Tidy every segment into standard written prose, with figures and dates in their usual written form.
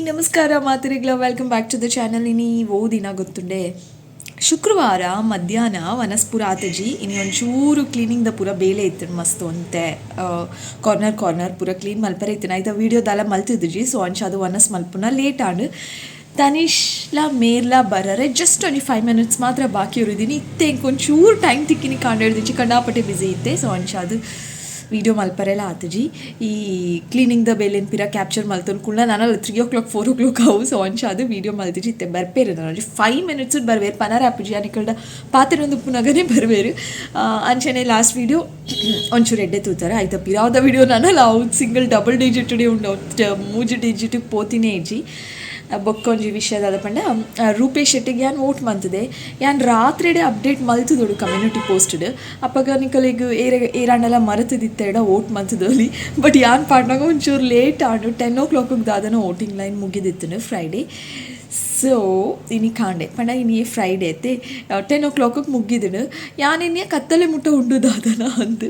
ನಮಸ್ಕಾರ ಮಾತರಿಗ್ಲ, welcome back to the channel. ಇನಿ ಓ ದಿನ ಗೊತ್ತುಂಡೆ, ಶುಕ್ರವಾರ ಮಧ್ಯಾಹ್ನ ವನಸ್ಪುರ ಆತಜಿ. ಇನಿ ಒಂಚೂರು ಕ್ಲೀನಿಂಗ್ ದ ಪೂರ ಬೇಲೆ ಇತ್ತು, ಮಸ್ತ್ ಒಂತೆ ಕಾರ್ನರ್ ಕಾರ್ನರ್ ಪೂರ ಕ್ಲೀನ್ ಮಲ್ಪರೆ ಇತ್ತು. ಐತ ವೀಡಿಯೋ ದಾಲ ಮಲ್ತಿದ್ಜಿ. ಸೊ ಅಂಚ ಅದು ವನಸ್ ಮಲ್ಪುನ ಲೇಟ್ ಆಂಡ್. ತನಿಷ್ಲ ಮೇರ್ಲ ಬರರೆ ಜಸ್ಟ್ ಒಂಜಿ 5 ಮಿನಿಟ್ಸ್ ಮಾತ್ರ ಬಾಕಿ ಇರುದೀನಿ. ಇತ್ತೆ ಒಂಚೂರು ಟೈಮ್ ತಿಕ್ಕಿನಿ, ಕಾಂಡ ಕಂಡಾಪಟ್ಟೆ ಬ್ಯುಸಿ ಇತ್ತೆ. ಸೊ ಅಂಚ ಅದು ವೀಡಿಯೋ ಮಲ್ಪರೆಲ ಆತಜಿ. ಈ ಕ್ಲೀನಿಂಗ್ the ಬೇಲೆನ್ ಪಿರ ಕ್ಯಾಪ್ಚರ್ ಮಲ್ತೊಂದು ಕುಳ್ಳ ನಾನು 3 ಓ ಕ್ಲಾಕ್, 4 ಓ ಕ್ಲಾಕ್ ಅವು. ಸೊ ಅಂಚ ಅದು ವೀಡಿಯೋ ಮಲ್ತಿಜಿ. ಇತ್ತೆ ಬರ್ಪೇರು, ನಾನು ಒಂಜಿ 5 ಮಿನಿಟ್ಸ್ ಬರ್ವೇರು. ಪನರ ಆಪುಜಿ, ಅನಿಕಲ್ಡ ಪಾತೆರೊಂದು ಉಪ್ಪುನಗನೇ ಬರ್ವೇರು. ಅಂಚನೆ ಲಾಸ್ಟ್ ವೀಡಿಯೋ ಒಂಚೂರು ಎಡ್ಡೆ ತೂತಾರೆ ಆಯ್ತಾ. ಪಿರಾವ್ದ ವೀಡಿಯೋ ನಾನಲ್ಲ ಅವು ಸಿಂಗಲ್ ಡಬಲ್ ಡಿಜಿಟ್ ಉಂಡು, ಮೂಜಿ ಡಿಜಿಟ್ ಪೋತಿನೇ ಇಜ್ಜಿ. ಬೊಕ್ಕೊಂಜಿ ವಿಷಯದಾದ ಪಂಡ, ರೂಪೇಶ್ ಶೆಟ್ಟಿಗೆ ಯಾನ್ ವೋಟ್ ಮಂತದೆ. ಯಾನ್ ರಾತ್ರಿಡೆ ಅಪ್ಡೇಟ್ ಮಲ್ತದೋಡು ಕಮ್ಯುನಿಟಿ ಪೋಸ್ಟೆಡ್. ಅಪ್ಪಗ ನಿಕಲಿಗ್ ಏರೆ ಏರಾಂಡಲ ಮರೆತದಿತ್ತೆಡ ವೋಟ್ ಮಂತದೋಲಿ. ಬಟ್ ಯಾನ್ ಪಾಡ್ನಾಗ ಒಂಚೂರು ಲೇಟ್ ಆಂಡು. 10 ಓ ಕ್ಲಾಕಿಗೆ ದಾದನ ವೋಟಿಂಗ್ ಲೈನ್ ಮುಗಿದಿತ್ತು ಫ್ರೈಡೇ. ಸೊ ಇನಿ ಕಾಂಡೆ ಪಂಡ ಇನಿ ಫ್ರೈಡೇ ಅತ್ತೆ, 10 ಓ ಕ್ಲಾಕಿಗೆ ಮುಗ್ಗಿದನು. ಯಾನ್ ಇನ್ನೆ ಕತ್ತಲೆ ಮುಟ್ಟ ಉಂಡು ದಾದನ ಅಂದ್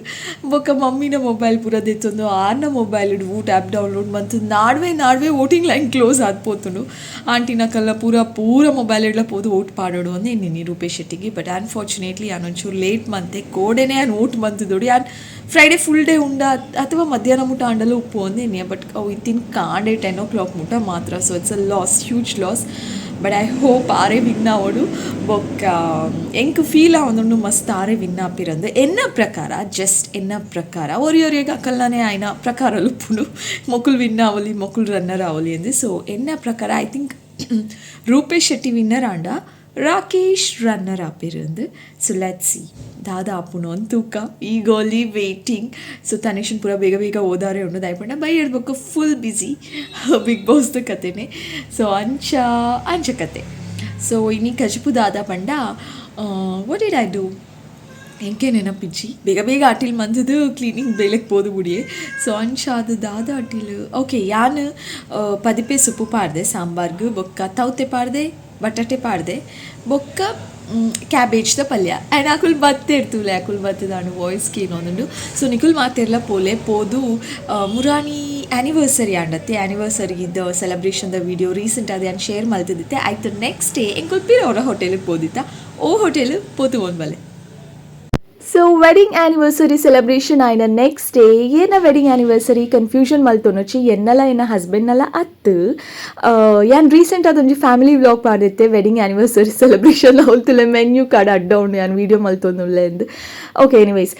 ಬೊಕ್ಕ ಮಮ್ಮಿನ ಮೊಬೈಲ್ ಪೂರ ದೆತ್ತೊಂದು ಆರ್ನ ಮೊಬೈಲ್ ವೋಟ್ ಆ್ಯಪ್ ಡೌನ್ಲೋಡ್ ಮಂತು ನಾಡ್ವೆ ನಾಡ್ವೆ ವೋಟಿಂಗ್ ಲೈನ್ ಕ್ಲೋಸ್ ಆದ್ ಪೋತುಂಡು. ಆಂಟಿನ ಕಲ್ಲ ಪೂರ ಪೂರ ಮೊಬೈಲ್ ಇಡ್ಲ ಪೋದು ವೋಟ್ ಪಾಡೋಡು ಅಂದ್ ಎನ್ನಿನಿ ರೂಪೇಶ್ ಶೆಟ್ಟಿಗೆ. ಬಟ್ ಅನ್ಫಾರ್ಚುನೇಟ್ಲಿ ಯಾನ್ ಒಂಚೂರು ಲೇಟ್ ಮಂತೆ. ಕೋಡೆನೆ ಯಾನ್ ವೋಟ್ ಮಂತದೋಡು. ಯಾನ್ ಫ್ರೈಡೇ ಫುಲ್ ಡೇ ಉಂಡ ಅಥವಾ ಮಧ್ಯಾಹ್ನ ಮುಟ್ಟ ಆಂಡಲ ಉಪ್ಪು ಅಂದ್ ಎನ್ನಿಯ. ಬಟ್ ಅವು ಇತ್ತಿನ ಕಾಂಡೆ 10 ಓ ಕ್ಲಾಕ್ ಮುಟ್ಟ ಮಾತ್ರ. So it's a loss, huge loss, but I hope ಆರೇ ವಿನ್ ಆವಡು. ಬೊಕ್ಕ ಎಂಕ್ ಫೀಲ್ ಆವೊಂದುಂಡು ಮಸ್ತ್ ಆರೇ ವಿನ್ ಆಪಿರಂದು. ಎನ್ನ ಪ್ರಕಾರ, ಜಸ್ಟ್ ಎನ್ನ ಪ್ರಕಾರ, ಒರಿ ಒರಿಯಗ್ ಅಕಲ್ನನೇ ಆಯ್ನ ಪ್ರಕಾರ ಉಪ್ಪುಂಡು. ಮೊಕುಲು ವಿನ್ ಆವಲಿ, ಮೊಕುಲು ರನ್ನರ್ ಆವಲಿ ಅಂದು. ಸೊ ಎನ್ನ ಪ್ರಕಾರ I think Rupesh Shetty winner ಆಂಡ ರಾಕೇಶ್ ರನ್ನರ್ ಆಪಿರಂದು. ಸೊ let see ದಾದ ಆಪುಂಡು ಅಂದ್ ತೂಕ. Eagerly waiting. ಸೊ ತನಿಷನ್ ಪೂರ ಬೇಗ ಬೇಗ ಓದಾರೆ ಉಂಡು. ದಾಯೆಪಂಡ ಬೈ ಹೇಳ್ಬೇಕು ಫುಲ್ ಬ್ಯುಸಿ ಬಿಗ್ ಬಾಸ್ದ ಕತೆನೆ. ಸೊ ಅಂಚ ಅಂಚ ಕತೆ. ಸೊ ಇನಿ ಕಜಿಪು ದಾದ ಪಂಡ, what did I do? ಎಂಕೆ ನೆನಪಿಜ್ಜಿ. ಬೇಗ ಬೇಗ ಅಟಿಲ್ ಮಂತದು ಕ್ಲೀನಿಂಗ್ ಬೇಲೆಗ್ ಪೋದು ಬುಡಿಯೆ. ಸೊ ಅಂಚ ಅದು ದಾದ ಅಟಿಲ್. ಓಕೆ, ಯಾನ್ ಪದಿಪೆ ಸುಪ್ಪು ಪಾಡ್ದೆ ಸಾಂಬಾರ್ಗ್, ಬೊಕ್ಕ ತೌತೆ ಪಾಡ್ದೆ, ಬಟಾಟೆ ಪಾಡ್ದೆ, ಬೊಕ್ಕ ಕ್ಯಾಬೇಜ್ದ ಪಲ್ಯ. ಆ್ಯಂಡ್ ಅಕುಲು ಬತ್ತೆರ್ ತೂಲೆ, ಅಕುಲು ಬತ್ತದಾಂಡ್ ವಾಯ್ಸ್ ಕೇನೊಂದುಂಡು. ಸೊ ನಿಕುಲ್ ಮಾತೆರ್ಲ ಪೋಲೆ ಪೋದು. ಮುರಾನಿ ಆ್ಯನಿವರ್ಸರಿ ಆಂಡತ್ತೆ, anniversary the celebration the video recent ಅದು ಯಾನ್ ಶೇರ್ ಮಲ್ತಿದ್ದಿತ್ತೆ. ಆಯ್ತು, ನೆಕ್ಸ್ಟ್ ಡೇ ಎಂಕುಲ್ ಪಿರ ಅವರ ಹೋಟೆಲಿಗೆ ಪೋದಿತ್ತ. ಓ ಹೋಟೆಲ್ ಪೋತು ಒಂದ್. ಸೊ ವೆಡ್ಡಿಂಗ್ ಆ್ಯನಿವರ್ಸರಿ ಸೆಲೆಬ್ರೇಷನ್ ಆಯ್ನ ನೆಕ್ಸ್ಟ್ ಡೇ. ಏನ ವೆಡ್ಡಿಂಗ್ ಆ್ಯನಿವರ್ಸರಿ ಕನ್ಫ್ಯೂಷನ್ ಮಲ್ತೊನೊಚ್ಚಿ, ಎನ್ನಲ ಎನ್ನ ಹಸ್ಬೆಂಡ್ನಲ ಅತ್ತು. ಯಾನ್ ರೀಸೆಂಟ್ ಅದೊಂಜಿ ಫ್ಯಾಮಿಲಿ ವ್ಲಾಗ್ ಪಾಡಿತ್ತೆ ವೆಡ್ಡಿಂಗ್ ಆ್ಯನಿವರ್ಸರಿ ಸೆಲೆಬ್ರೇಷನ್. ಅವಲ್ತುಲೆ ಮೆನ್ಯೂ ಕಾರ್ಡ್ ಅಡ್ಡ ಉಂಡು, ಯಾನ್ ವೀಡಿಯೋ ಮಲ್ತೊಂದುಲ್ಲೆ ಅಂದ್. ಓಕೆ, ಎನಿವೇಸ್,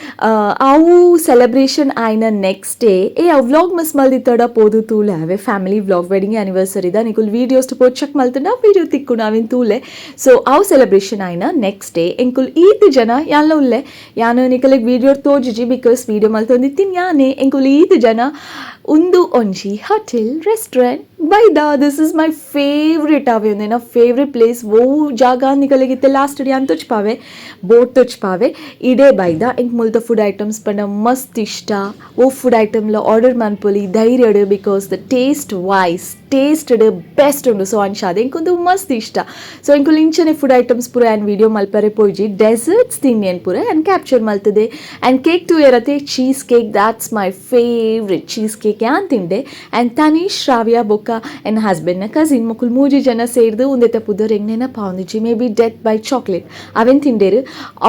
ಅವು ಸೆಲೆಬ್ರೇಷನ್ ಆಯ್ನ ನೆಕ್ಸ್ಟ್ ಡೇ. ಏ, ಆ ವ್ಲಾಗ್ ಮಿಸ್ ಮಲ್ದಿತ್ತಡ ಪೋದು ತೂಲೆ. ಅವೇ ಫ್ಯಾಮಿಲಿ ವ್ಲಾಗ್ ವೆಡ್ಡಿಂಗ್ ಆ್ಯನಿವರ್ಸರಿದ. ನಿಕುಲ್ ವೀಡಿಯೋಸ್ ಪೋದು ಚೆಕ್ ಮಲ್ತಂಡ ವೀಡಿಯೋ ತಿಕ್ಕು, ನಾವಿನ್ ತೂಲೆ. ಸೊ ಅವು ಸೆಲೆಬ್ರೇಷನ್ ಆಯ್ನ ನೆಕ್ಸ್ಟ್ ಡೇ ಎಂಕುಲ್ ಈತ್ ಜನ ಯಾನ್ಲ ಉಲ್ಲೆ. ಯಾನು ನಿಕಲೆಗ್ ವೀಡಿಯೋ ತೋಜಿಜಿ, because video ಮಲ್ತೊಂದಿತ್ತೀನಿ ಯಾನೆ. ಎಂಕುಲ್ ಈತ್ ಜನ ಉಂದು ಒಂಜಿ ಹೋಟೆಲ್ ರೆಸ್ಟೋರೆಂಟ್ ಬೈದ. This is my favourite ಆವೆ, ಒಂದೇನ ಫೇವ್ರೆಟ್ ಪ್ಲೇಸ್. ಓ ಜಾಗ ನಿಕಲೆಗಿತ್ತೆ ಲಾಸ್ಟ್ ಡೇ ಅಂತ ತೊಚ್ಪಾವೆ, ಬೋಟ್ ತೊಚ್ಪಾವೆ. ಇಡೇ ಬೈದ. ಎಂಕ್ ಮುಲ್ತ ಫುಡ್ ಐಟಮ್ಸ್ ಪಂಡ ಮಸ್ತ್ ಇಷ್ಟ. ಓ ಫುಡ್ ಐಟಮ್ಲ ಆರ್ಡರ್ ಮನ್ಪೊಲಿ ಧೈರ್ಯಡ್, because the taste wise taste best ಉಂಡು. ಸೊ ಅಂಚಾದ ಎಂಕೊಂದು ಮಸ್ತ್ ಇಷ್ಟ. ಸೊ ಎಂಕುಲ್ ಇಂಚನೆ ಫುಡ್ ಐಟಮ್ಸ್ ಪೂರ ಆ್ಯಂಡ್ ವೀಡಿಯೋ ಮಲ್ಪರೆ ಪೋಯ್ಜಿ. ಡೆಸರ್ಟ್ಸ್ ತಿನ್ನೇನು ಪೂರ ಆ್ಯಂಡ್ ಕ್ಯಾಪ್ಚರ್ ಮಲ್ತದೆ. ಆ್ಯಂಡ್ ಕೇಕ್ ಟು ಎರತೆ cheese cake, that's my favourite cheese cake. ಯಾನ್ ತಿಂಡೆ. ಆ್ಯಂಡ್ ತನೀಶ್, ಶ್ರಾವ್ಯ ಬೊಕ್ಕ ಎನ್ನ ಹಸ್ಬೆಂಡ್ನ ಕಸಿನ್ ಮೊಕುಲು ಮೂಜಿ ಜನ ಸೇರ್ದು ಉಂದೆತ ಪುದರ್ ಎಂಗ್ ನೆನಪಾವೊಂದಿಜ್ಜಿ, may be death by chocolate, ಅವೆನ್ ತಿಂಡೇರು.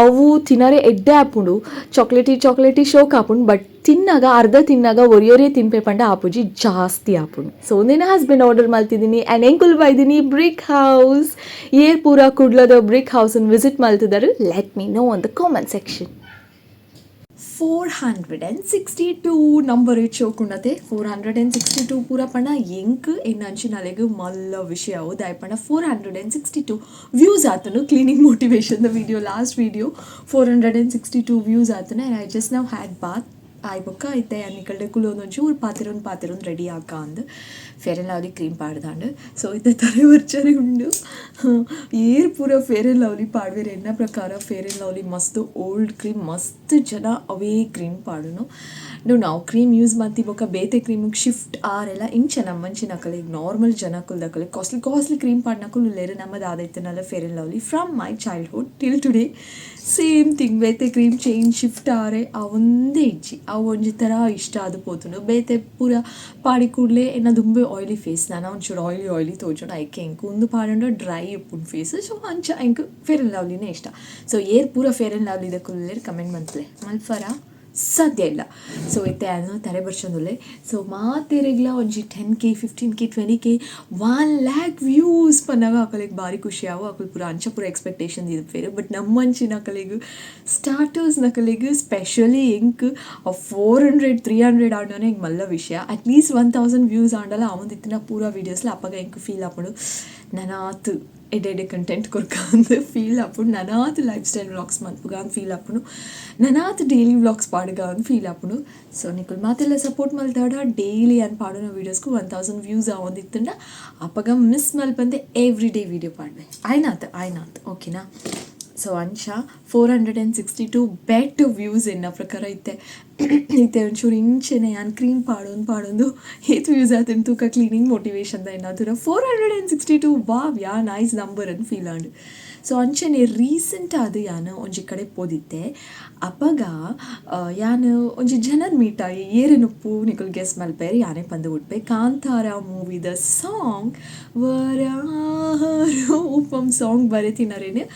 ಅವು ತಿನ್ನರೆ ಎಡ್ಡೆ ಆಪುಂಡು, ಚಾಕ್ಲೇಟಿ ಚಾಕ್ಲೇಟಿ ಶೋಕ್ ಆಪುಂಡು. ಬಟ್ ತಿನ್ನಾಗ ಅರ್ಧ ತಿನ್ನಾಗ ಒರಿಯೊರೇ ತಿನ್ಪೆ ಪಂಡ ಆಪುಜಿ, ಜಾಸ್ತಿ ಆಪುಂಡು. ಸೊ ಒಂದಿನ ಹಸ್ಬೆಂಡ್ ಆರ್ಡರ್ ಮಲ್ತಿದ್ದೀನಿ. ಆ್ಯಂಡ್ ಎಂಕುಲ್ ಬೈದಿನಿ ಬ್ರಿಕ್ ಹೌಸ್. ಏರ್ ಪೂರ ಕುಡ್ಲದ ಬ್ರಿಕ್ ಹೌಸ್ ವಿಸಿಟ್ ಮಲ್ತಿದ್ದಾರೆ? Let me know on the comment section. 462 number ಚೋಕುಂಡತೆ. 462 ಪೂರ ಪಂಡ ಎಂಕ್ ಎನ್ನ ಅಂಚಿನಲೆಗ್ ಮಲ್ಲ ವಿಷಯ ಅವು. ದಾಯೆ 462 ವ್ಯೂಸ್ ಆತನು cleaning motivation the video, last video 462 views ಆತನು. And I just now had bath. ಆಯ್ ಬೊಕ್ಕ ಇತ್ತೆ ನಿಕಲ್ಡೆ ಕುಲೊಂದು ಒಂಚೂರು ಪಾತೆರೊಂದು ಪಾತೆರೊಂದು ರೆಡಿ ಆಕ ಅಂದ್ ಫೇರ್ ಆ್ಯಂಡ್ ಲವ್ಲಿ ಕ್ರೀಮ್ ಪಾಡ್ದಾಂಡ್. ಸೊ ಇತ್ತೆ ತರೆ ಒರ್ಚರೆ ಉಂಡು. ಏರ್ ಪೂರ ಫೇರ್ ಆ್ಯಂಡ್ ಲವ್ಲಿ ಪಾಡ್ವೇರ್? ಎನ್ನ ಪ್ರಕಾರ ಫೇರ್ ಆ್ಯಂಡ್ ಲವ್ಲಿ ಮಸ್ತ್ ಓಲ್ಡ್ ಕ್ರೀಮ್, ಮಸ್ತ್ ಜನ ಅವೇ ಕ್ರೀಮ್ ಪಾಡುನು. ನಾವು ಕ್ರೀಮ್ ಯೂಸ್ ಮಾಡ್ತಿ ಬೊಕ್ಕ ಬೇತೆ ಕ್ರೀಮಿಗೆ ಶಿಫ್ಟ್ ಆರೆಲ್ಲ ಇಂಚ ನಮ್ಮಂಚಿನಕಲೆಗ್, ನಾರ್ಮಲ್ ಜನಕುಲ್ದಕಲೆ. ಕಾಸ್ಟ್ಲಿ ಕಾಸ್ಟ್ಲಿ ಕ್ರೀಮ್ ಪಾಡ್ನಕುಲು ಉಲ್ಲೇರು. ನಮ್ಮದು ಆದೈತನಲ್ಲ fair and lovely from my childhood till today, same thing. ಬೇತೆ ಕ್ರೀಮ್ ಚೇಂಜ್ ಶಿಫ್ಟ್ ಆರೆ ಆ ಒಂದೇ ಇಜ್ಜಿ. ಅವು ಒಂಜಿ ಥರ ಇಷ್ಟ ಆದ್ ಪೋತುಂಡು. ಬೇತೆ ಪೂರ ಪಾಡಿ ಕೂಡಲೇ ಎನ್ನ ದುಂಬೆ ಆಯ್ಲಿ ಫೇಸ್, ನನ ಒಂಚೂರು ಆಯ್ಲಿ ಆಯ್ಲಿ ತೋಜುಂಡು. ಐಕೆ ಎಂಕ್ ಉಂದು ಪಾಡಂಡ ಡ್ರೈ ಉಪ್ಪುಂಡು ಫೇಸ್. ಸೊ ಅಂಚ ಎಂಕ್ ಫೇರ್ ಆ್ಯಂಡ್ ಲವ್ಲಿನೇ ಇಷ್ಟ. ಸೊ ಏರ್ ಪೂರ ಫೇರ್ ಆ್ಯಂಡ್ ಲವ್ಲಿ ಕುಲ್ಲೆರ್ ಕಮೆಂಟ್ ಮನ್ಪುಲೆ, ಮಲ್ಪರ ಸಾಧ್ಯ ಇಲ್ಲ. ಸೊ ಇತ್ತೆ ಯಾನ್ ತರೆ ಬರ್ಚೊಂದುಲ್ಲೆ. ಸೊ ಮಾತೆರೆಗ್ಲ ಒಂಜಿ 10K, 15K, 20K, 1 lakh views ಪನ್ನಗ ಅಕಲೆಗ್ ಬಾರಿ ಖುಷಿ ಆವು. ಅಕುಲು ಪೂರ ಅಂಚ ಪೂರ ಎಕ್ಸ್ಪೆಕ್ಟೇಷನ್ ದೀಪೆರ್. ಬಟ್ ನಮ್ಮಂಚಿನ ಅಕಲೆಗ್, ಸ್ಟಾರ್ಟರ್ಸ್ ನಕಲೆಗ್, ಸ್ಪೆಷಲಿ ಎಂಕ್ 400, 300 ಆಂಡನೇ ಎಂಕ್ ಮಲ್ಲ ವಿಷಯ. ಅಟ್ಲೀಸ್ಟ್ 1000 ವ್ಯೂಸ್ ಆಂಡಲ ಆವೊಂದಿತ್ತಿನ ಪೂರ ವೀಡಿಯೋಸ್ಲ ಅಪಗ ಎಂಕ್ ಫೀಲ್ ಆಪುಂಡು, ನನಾತ್ ಎಡ್ಡೆ ಎಡ್ಡೆ ಕಂಟೆಂಟ್ ಕೊರ್ಕ ಅಂದ್ ಫೀಲ್ ಆಪುಂಡು, ನನಾತ್ ಲೈಫ್ ಸ್ಟೈಲ್ ವ್ಲಾಗ್ಸ್ ಮನ್ಪುಗ ಅಂದ್ ಫೀಲ್ ಆಪುಂಡು, ನನಾತ್ ಡೈಲಿ ವ್ಲಾಗ್ಸ್ ಪಾಡುಗ ಅಂದ್ ಫೀಲ್ ಆಪುಂಡು. ಸೊ ನಿಕುಲು ಮಾತೆಲ್ಲ ಸಪೋರ್ಟ್ ಮಲ್ತಾಡ, ಡೈಲಿ ಯಾನ್ ಪಾಡುನ ವೀಡಿಯೋಸ್ಗೆ 1000 ವ್ಯೂಸ್ ಆವೊಂದಿತ್ತುಂಡ ಅಪಗ ಮಿಸ್ ಮಲ್ಪಂದೆ ಎವ್ರಿ ಡೇ ವೀಡಿಯೋ ಪಾಡ್ವೆ. ಆಯ್ನಾತ್ ಆಯ್ನಾತ್, ಓಕೆನಾ? ಸೊ ಅಂಚ 462 ಬೆಟ್ ವ್ಯೂಸ್ ಎನ್ನ ಪ್ರಕಾರ ಇತ್ತೆ. ಇತ್ತೆ ಒಂಚೂರು ಇಂಚೆನೆ ಯಾನ್ ಕ್ರೀಮ್ ಪಾಡೊಂದು ಪಾಡೊಂದು ಏತ್ ವ್ಯೂಸ್ ಆತುಂಡು ತೂಕ. ಕ್ಲೀನಿಂಗ್ ಮೋಟಿವೇಶನ್ ದ ಎನ್ನಾತುರ 462, ವಾವ್, ಯಾ ನೈಸ್ ನಂಬರ್ ಅಂದ್ ಫೀಲ್ ಆಂಡ್. ಸೊ ಅಂಚನೆ ರೀಸೆಂಟ್ ಆದ್ ಯಾನ್ ಒಂಜಿ ಕಡೆ ಪೋದಿತ್ತೆ. ಅಪಗ ಯಾನ್ ಒಂಜಿ ಜನನ್ ಮೀಟ್ ಆಯಿ. ಏರೆನುಪ್ಪು ನಿಕುಲು ಗೆಸ್ ಮಲ್ಪೆರ್, ಯಾನೇ ಪಂದ್ ಬುಡ್ಪೆ. ಕಾಂತಾರ ಮೂವಿದ ಸಾಂಗ್ ವರಾಹ ರೂಪಂ ಸಾಂಗ್ ಬರೆತಿನರೇನು.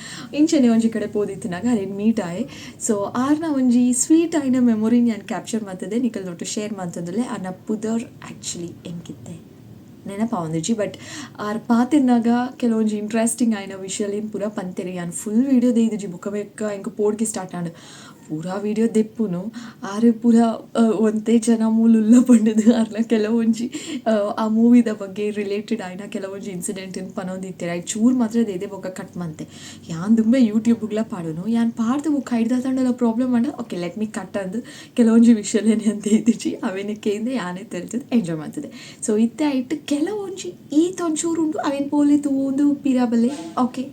ಇಂಚನೆ ಒಂಜಿ ಕಡೆ ಪೋದಿತ್ತಿನಾಗ ಅರೆನ್ ಮೀಟ್ ಆಯೆ. ಸೊ ಆರ್ನ ಒಂಜಿ ಸ್ವೀಟ್ ಆಯಿನ ಮೆಮೊರಿನ್ ಯಾನ್ ಕ್ಯಾಪ್ಚರ್ ಮಲ್ತದೆ, ನಿಕಲ್ನೊಟ್ಟು ಶೇರ್ ಮಲ್ತೊಂದುಲ್ಲೆ. ಆರ್ನ ಪುದರ್ ಆ್ಯಕ್ಚುಲಿ ಎಂಕಿತ್ತೆ ನೆನಪಾವೊಂದಿಜ್ಜಿ. ಬಟ್ ಆರ್ ಪಾತೆರ್ನಾಗ ಕೆಲವೊಂಜಿ ಇಂಟ್ರೆಸ್ಟಿಂಗ್ ಆಯಿನ ವಿಷಯಲೇನ್ ಪೂರ ಪಂತೆರ್. ಯಾನ್ ಫುಲ್ ವೀಡಿಯೋ ದೈದಿಜಿ. ಬೊಕ್ಕ ಬೊಕ್ಕ ಎಂಕ್ ಪೋಡ್ಗೆ ಸ್ಟಾರ್ಟ್ ಆಂಡ್. ಪೂರಾ ವೀಡಿಯೋ ದೆಪ್ಪುನು ಆರ್ ಪೂರ ಒಂತೆ ಜನ ಮೂಲು ಉಲ್ಲ ಪಂಡುದು ಆರ್ನ ಕೆಲವೊಂಜಿ ಆ ಮೂವಿದ ಬಗ್ಗೆ ರಿಲೇಟೆಡ್ ಆಯಿನ ಕೆಲವೊಂಜಿ ಇನ್ಸಿಡೆಂಟ್ ಪನೊಂದಿತ್ತೆರ್. ಐಟ್ ಚೂರು ಮಾತ್ರ ದೈದೆ, ಬೊಕ್ಕ ಕಟ್ ಮಂತೆ. ಯಾನ್ ದುಂಬೆ ಯೂಟ್ಯೂಬ್ಗ್ಲ ಪಾಡುನು. ಯಾನ್ ಪಾಡ್ದ್ ಬೊಕ್ಕ ಐಡ್ದ ಆಂಡಲ ಪ್ರಾಬ್ಲಮ್ ಆಂಡ, ಓಕೆ, let me cut ಅಂದ್ ಕೆಲವೊಂಜಿ ವಿಷಯಲೇನ್ ಯಾನ್ ದೈದಿಜಿ. ಅವೆನ್ ಕೇಂದೆ ಯಾನೇ ತೆಲ್ತುದು ಎಂಜಾಯ್ ಮಲ್ತುದೆ. ಸೊ ಇತ್ತೆ ಐಟ್ ಕೆಲವೊಂಜಿ ಈತ್ ಒಂಚೂರು ಉಂಡು, ಅವೆನ್ ಪೋಲೆ ತೂವೊಂದು ಪಿರ ಬಲ್ಲೆ, okay?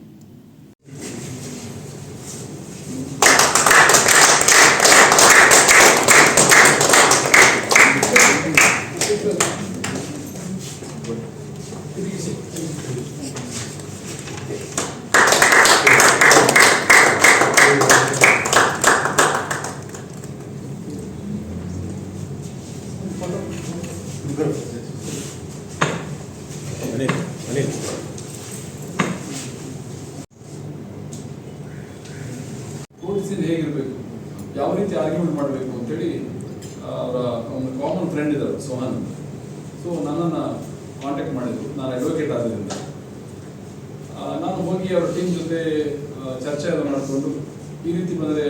Anil, Anil. Court scene ಹೇಗಿರಬೇಕು, ಯಾವ ರೀತಿ ಆರ್ಗ್ಯುಮೆಂಟ್ ಮಾಡಬೇಕು ಅಂತೇಳಿ ಅವರ ಒಂದು ಕಾಮನ್ ಫ್ರೆಂಡ್ ಇದ್ದಾರೆ ಸೋಹನ್ ಅಂತ. ಸೊ ನನ್ನನ್ನು ಕಾಂಟ್ಯಾಕ್ಟ್ ಮಾಡಿದರು. ನಾನು ಅಡ್ವೊಕೇಟ್ ಆದ್ದರಿಂದ ನಾನು ಹೋಗಿ ಅವರ ಟೀಮ್ ಜೊತೆ ಚರ್ಚೆ ಎಲ್ಲ ಮಾಡಿಕೊಂಡು, ಈ ರೀತಿ ಬಂದರೆ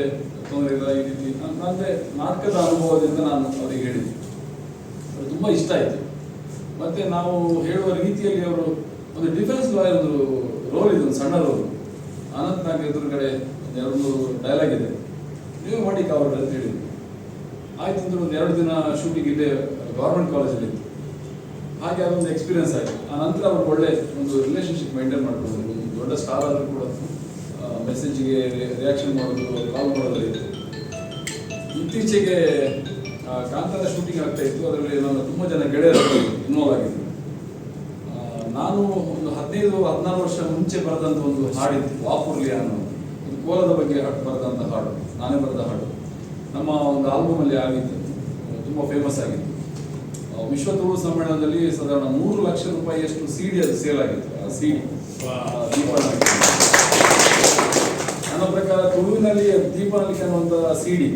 ತೊಂದರೆ ಇಲ್ಲ, ಈ ರೀತಿ ಅಂದರೆ ನಾಟಕದ ಅನುಭವದಿಂದ ನಾನು ಅವರಿಗೆ ಹೇಳಿದ್ದೆ. ಅದು ತುಂಬ ಇಷ್ಟ ಆಯಿತು. ಮತ್ತು ನಾವು ಹೇಳುವ ರೀತಿಯಲ್ಲಿ ಅವರು ಒಂದು ಡಿಫೆನ್ಸ್ ಲಾಯರ್ ಒಂದು ರೋಲ್ ಇದೆ, ಒಂದು ಸಣ್ಣ ರೋಲ್. ಅನಂತ್ ನಾಗ್ ಎದುರುಗಡೆ ಒಂದು ಎರಡು ಮೂರು ಡೈಲಾಗ್ ಇದೆ. ನೀವೇ ಮಾಡಿ ಕಾವರ್ ಅಂತ ಹೇಳಿದ್ರು. ಆಯ್ತು ಅಂದ್ರೆ ಒಂದು 2 ದಿನ ಶೂಟಿಂಗ್ ಇಲ್ಲೇ ಗೌರ್ಮೆಂಟ್ ಕಾಲೇಜಲ್ಲಿ ಇತ್ತು. ಹಾಗೆ ಅದೊಂದು ಎಕ್ಸ್ಪೀರಿಯನ್ಸ್ ಆಯಿತು. ಆ ನಂತರ ಅವರು ಒಳ್ಳೆ ಒಂದು ರಿಲೇಷನ್ಶಿಪ್ ಮೈಂಟೈನ್ ಮಾಡ್ಕೊಂಡ್ರು. ಒಂದು ದೊಡ್ಡ ಸ್ಟಾರ್ ಆದರೂ ಕೂಡ ಮೆಸೇಜಿಗೆ ರಿಯಾಕ್ಷನ್ ಮಾಡೋದು, ಕಾಲ್ ಮಾಡೋದಲ್ಲ ಇತ್ತು. ಇತ್ತೀಚೆಗೆ ಕಾಂತಾರ ಶೂಟಿಂಗ್ ಆಗ್ತಾ ಇತ್ತು. ಅದರಲ್ಲಿ ನನ್ನ ತುಂಬ ಜನ ಗೆಳೆಯರು ಇನ್ವಾಲ್ವ್ ಆಗಿದ್ದರು. ನಾನು ಒಂದು 15-16 ವರ್ಷ ಮುಂಚೆ ಬರೆದಂಥ ಒಂದು ಹಾಡಿತ್ತು, ವಾಪುರ್ಲಿ ಅನ್ನೋ ಒಂದು ಕೋಲದ ಬಗ್ಗೆ ಬರೆದಂಥ ಹಾಡು, ನಾನೇ ಬರೆದ ಹಾಡು. ನಮ್ಮ ಒಂದು ಆಲ್ಬಮಲ್ಲಿ ಆಗಿತ್ತು, ತುಂಬ ಫೇಮಸ್ ಆಗಿತ್ತು. ವಿಶ್ವ ತುಳು ಸಮ್ಮೇಳನದಲ್ಲಿ ಸಾಧಾರಣ 3 ಲಕ್ಷ ರೂಪಾಯಿಯಷ್ಟು ಸಿಡಿ ಅದು ಸೇಲ್ ಆಗಿತ್ತು. ಆ ಸಿಡಿ ದೀಪನಲಿಕೆ, ನನ್ನ ಪ್ರಕಾರ ತುಳುವಿನಲ್ಲಿ ದೀಪನಲಿಕೆ ಅನ್ನುವಂಥ ಸಿಡಿ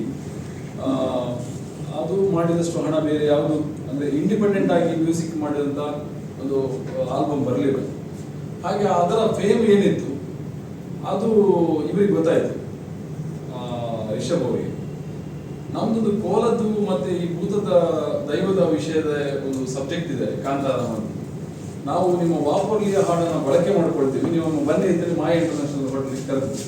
ಅದು ಮಾಡಿದಷ್ಟು ಹಣ ಬೇರೆ ಯಾವುದು, ಅಂದ್ರೆ ಇಂಡಿಪೆಂಡೆಂಟ್ ಆಗಿ ಮ್ಯೂಸಿಕ್ ಮಾಡಿದಂಥ ಒಂದು ಆಲ್ಬಮ್ ಬರಲಿಲ್ಲ. ಹಾಗೆ ಅದರ ಫೇಮ್ ಏನಿತ್ತು ಅದು ಇವರಿಗೆ ಗೊತ್ತಾಯ್ತು, ರಿಷಬ್ ಅವರಿಗೆ. ನಮ್ದೊಂದು ಕೋಲದ್ದು ಮತ್ತೆ ಈ ಭೂತದ ದೈವದ ವಿಷಯದ ಒಂದು ಸಬ್ಜೆಕ್ಟ್ ಇದೆ ಕಾಂತಾರ ಅಂತ. ನಾವು ನಿಮ್ಮ ವಾಪರ್ಲಿಯ ಹಾಡನ್ನು ಬಳಕೆ ಮಾಡ್ಕೊಳ್ತೀವಿ, ನೀವು ಬನ್ನಿ ಅಂತೇಳಿ ಮಾಯಾ ಇಂಟರ್ನ್ಯಾಷನಲ್ ಹೋಟೆಲ್ ಕರೆದ್ವಿ.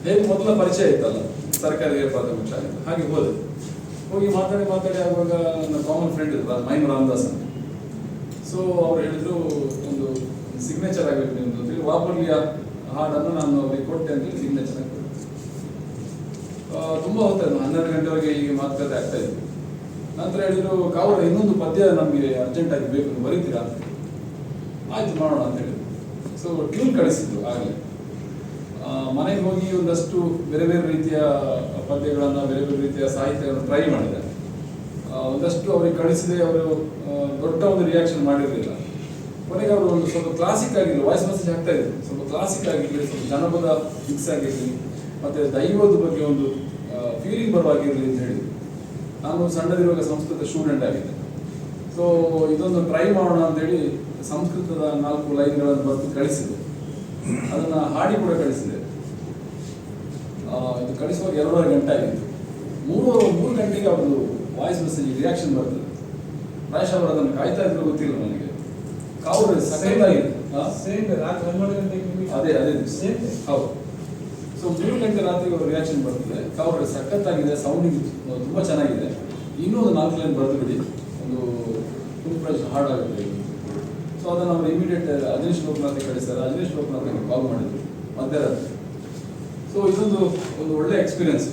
ಹೇಗೆ ಮೊದಲ ಪರಿಚಯ ಇತ್ತಲ್ಲ ಸರ್ಕಾರಿ ಹಿರಿಯ ಪ್ರಾಥಮಿಕ ಶಾಲೆ, ಹಾಗೆ ಹೋದೆ. ಹೋಗಿ ಮಾತಾಡಿ ಮಾತಾಡಿ ಆಗುವಾಗ ನನ್ನ ಕಾಮನ್ ಫ್ರೆಂಡ್ ಇದ್ರು ಮೈಮ್ ರಾಮದಾಸ್ ಅಂತ. ಸೊ ಅವ್ರು ಹೇಳಿದ್ರು, ಒಂದು ಸಿಗ್ನೇಚರ್ ಆಗಬೇಕು ನಿಮ್ದು ಅಂತೇಳಿ. ವಾಪರ್ಲಿಯ ಹಾಡನ್ನು ನಾನು ಅವ್ರಿಗೆ ಕೊಟ್ಟೆ ಅಂತೇಳಿ ಸಿಗ್ನೇಚರ್ ಹಾಕಿದ್ರು. ತುಂಬಾ ಹೊತ್ತಾಯ್ತು, 12 ಗಂಟೆವರೆಗೆ ಈ ಮಾತುಕತೆ ಆಗ್ತಾ ಇತ್ತು. ನಂತರ ಹೇಳಿದ್ರು, ಕಾವರ ಇನ್ನೊಂದು ಪದ್ಯ ನಮಗೆ ಅರ್ಜೆಂಟ್ ಆಗಿ ಬೇಕು, ನೀವು ಬರೀತೀರಾ ಅಂತ. ಆಯ್ತು, ಮಾಡೋಣ ಅಂತ ಹೇಳಿದ್ರು. ಸೊ ಟ್ಯೂನ್ ಕಳಿಸಿದ್ರು ಆಗಲೇ. ಮನೆಗೆ ಹೋಗಿ ಒಂದಷ್ಟು ಬೇರೆ ಬೇರೆ ರೀತಿಯ ಪದ್ಯಗಳನ್ನು, ಬೇರೆ ಬೇರೆ ರೀತಿಯ ಸಾಹಿತ್ಯವನ್ನು ಟ್ರೈ ಮಾಡಿದೆ. ಒಂದಷ್ಟು ಅವ್ರಿಗೆ ಕಳಿಸಿದೆ. ಅವರು ದೊಡ್ಡ ಒಂದು ರಿಯಾಕ್ಷನ್ ಮಾಡಿರಲಿಲ್ಲ. ಕೊನೆಗೆ ಅವರು ಒಂದು ಸ್ವಲ್ಪ ಕ್ಲಾಸಿಕ್ ಆಗಿರಲಿ, ವಾಯ್ಸ್ ಮೆಸೇಜ್ ಹಾಕ್ತಾ ಇದ್ರು, ಸ್ವಲ್ಪ ಕ್ಲಾಸಿಕ್ ಆಗಿರಲಿ, ಸ್ವಲ್ಪ ಜನಪದ ಮಿಕ್ಸ್ ಆಗಿರಲಿ, ಮತ್ತೆ ದೈವದ ಬಗ್ಗೆ ಒಂದು ಫೀಲಿಂಗ್ ಬರುವಾಗಿರಲಿ ಅಂತ ಹೇಳಿದ್ರು. ನಾನು ಸಣ್ಣದಿರುವಾಗ ಸಂಸ್ಕೃತ ಸ್ಟೂಡೆಂಟ್ ಆಗಿದ್ದೆ. ಸೊ ಇದೊಂದು ಟ್ರೈ ಮಾಡೋಣ ಅಂತೇಳಿ ಸಂಸ್ಕೃತದ ನಾಲ್ಕು ಲೈನ್ಗಳನ್ನು ಬರೆದು ಕಳಿಸಿದೆ. ಅದನ್ನು ಹಾಡಿ ಕೂಡ ಕಳಿಸಿದೆ. ಇದು ಕಳಿಸುವಾಗ 2.5 ಗಂಟೆ ಆಗಿತ್ತು. ಮೂರು ಮೂರು ಗಂಟೆಗೆ ಅವ್ರದ್ದು ವಾಯ್ಸ್ ಮೆಸೇಜ್ ರಿಯಾಕ್ಷನ್ ಬರ್ತದೆ. ಪ್ರಾಯಶಃ ಅವರು ಅದನ್ನು ಕಾಯ್ತಾ ಇದ್ರು, ಗೊತ್ತಿಲ್ಲ ನನಗೆ. ಕಾವ್ರು ಸಖತ್ತಾಗಿದೆ. ಹಾ? ಸೇಮ್ ರಾತ್ರಿ 12 ಗಂಟೆಗೆ ನಿಮಗೆ ಅದೇ ಅದೇ ದಿವಸ. ಸೇಮ್. ಹೌದು. ಸೊ 3 ಗಂಟೆ ರಾತ್ರಿ ಅವರು ರಿಯಾಕ್ಷನ್ ಬರ್ತದೆ. ಕಾವ್ರು ಸಖತ್ತಾಗಿದೆ, ಸೌಂಡಿಂಗ್ ತುಂಬಾ ಚೆನ್ನಾಗಿದೆ, ಇನ್ನೂ ಒಂದು ನಾಲ್ಕು ಲೈನ್ ಬರೆದು ಬಿಡಿ, ಒಂದು ಫುಲ್ ಫ್ಲೆಡ್ಜ್ ಹಾಡಾಗುತ್ತೆ. ಸೊ ಅದನ್ನು ಅವರು ಇಮಿಡಿಯೇಟ್ ಅಜನೀಶ್ ಲೋಕನಾಥ್ ಕಳಿಸ್ತಾರೆ. ಅಜನೀಶ್ ಲೋಕನಾಥ್ ಕಾಲ್ ಮಾಡಿದ್ರು ಮಧ್ಯರಾತ್ರಿ. ಸೊ ಇದೊಂದು ಒಂದು ಒಳ್ಳೆ ಎಕ್ಸ್ಪೀರಿಯನ್ಸ್.